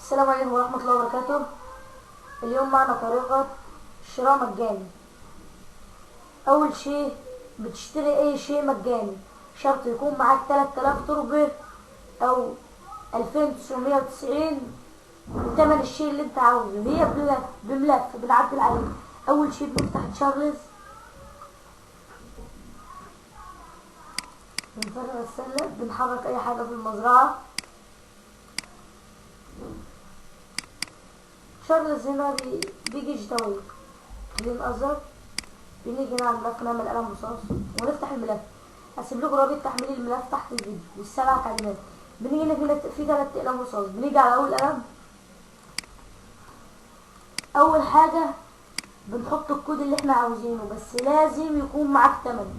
السلام عليكم ورحمة الله وبركاته. اليوم معنا طريقة شراء مجاني. أول شيء بتشتري أي شيء مجاني، شرط يكون معاك 3000 تربة أو 2990 وتمن الشيء اللي انت عاوزه. هي بملف بنعدل عليه. أول شيء بنفتح تشارلز، بنفرغ السلة، بنحرك أي حاجة في المزرعة. تشارلز هنا بيجي جداوي clean other، بنيجي هنا على الملف نعمل قلم رصاص ونفتح الملف. هسيب لكم رابط تحميل الملف تحت الفيديو والسبع كلمات. بنيجي هنا في 3 اقلام رصاص، بنيجي على اول قلم. اول حاجة بنحط الكود اللي احنا عاوزينه، بس لازم يكون معاك تمن.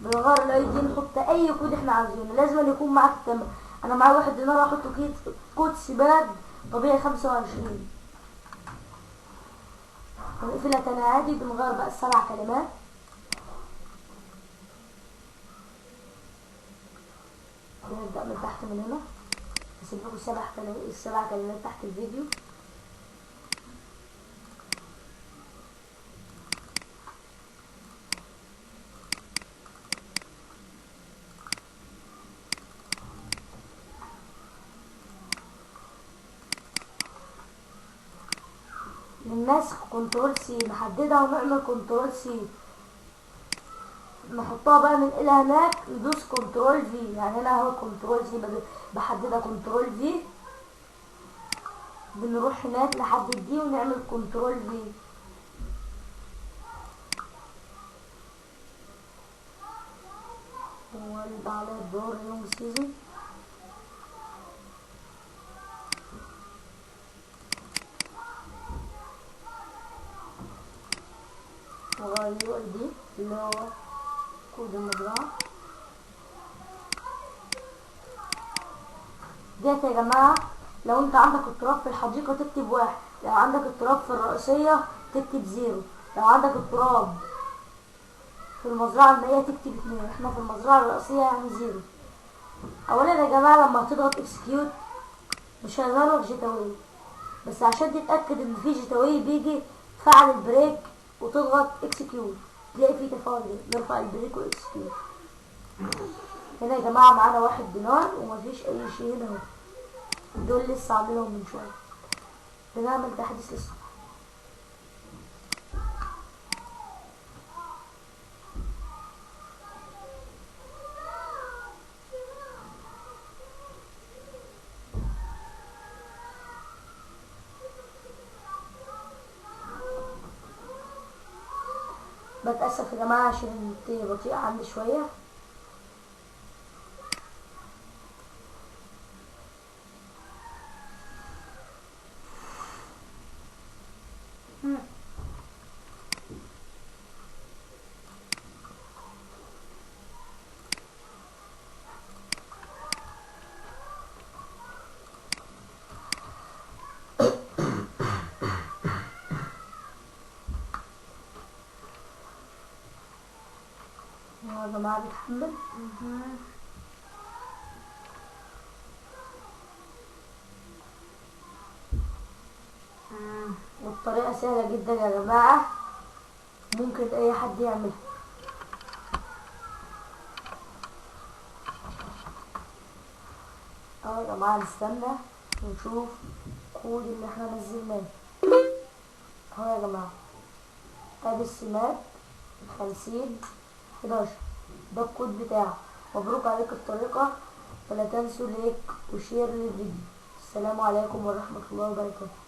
بنغير ال ID، نحط اي كود احنا عاوزينه، لازم يكون معاك تمن. انا معايا 1 دينار، احط كود سباد طبيعي 25. ونقفلها تاني عادي. بنغير بقى ال7 كلمات. بنبدأ من تحت من هنا. هسيب لكم السبع كلمات تحت الفيديو. للنسخ control C، نحددها ونعمل control C، نحطها بقى ننقلها هناك، ندوس control V. يعني هنا اهو control C، بحددها control V، بنروح هناك نحدد دي ونعمل control V. وولد على الدور يوم season. وغير UID اللي هو كود المزرعة ديت. يا جماعة لو انت عندك اضطراب في الحديقة تكتب 1، لو عندك اضطراب في الرئيسية تكتب 0، لو عندك اضطراب في المزرعة المائية تكتب 2. احنا في المزرعة الرئيسية يعني 0. اولا يا جماعة لما هتضغط execute مش هيظهر لك getaway، بس عشان تتأكد ان في getaway بيجي تفعل ال break وتضغط execute، تلاقي فيه تفاعل. نرفع ال break و execute. هنا يا جماعة معانا 1 دينار ومفيش اي شيء هنا اهو، دول لسه عاملهم من شوية. بنعمل تحديث للصفحه. بتأسف يا جماعة عشان النت بطيء عندي شوية. يا جماعة بيتحمل. والطريقة سهلة جدا يا جماعة، ممكن اي حد يعملها. اهو يا جماعة نستنى ونشوف الكود اللي احنا نزلناه. اهو يا جماعة ادي السماد 50 11، ده الكود بتاعه. مبروك عليك الطريقة، ولا تنسوا like و share للفيديو. السلام عليكم ورحمة الله وبركاته.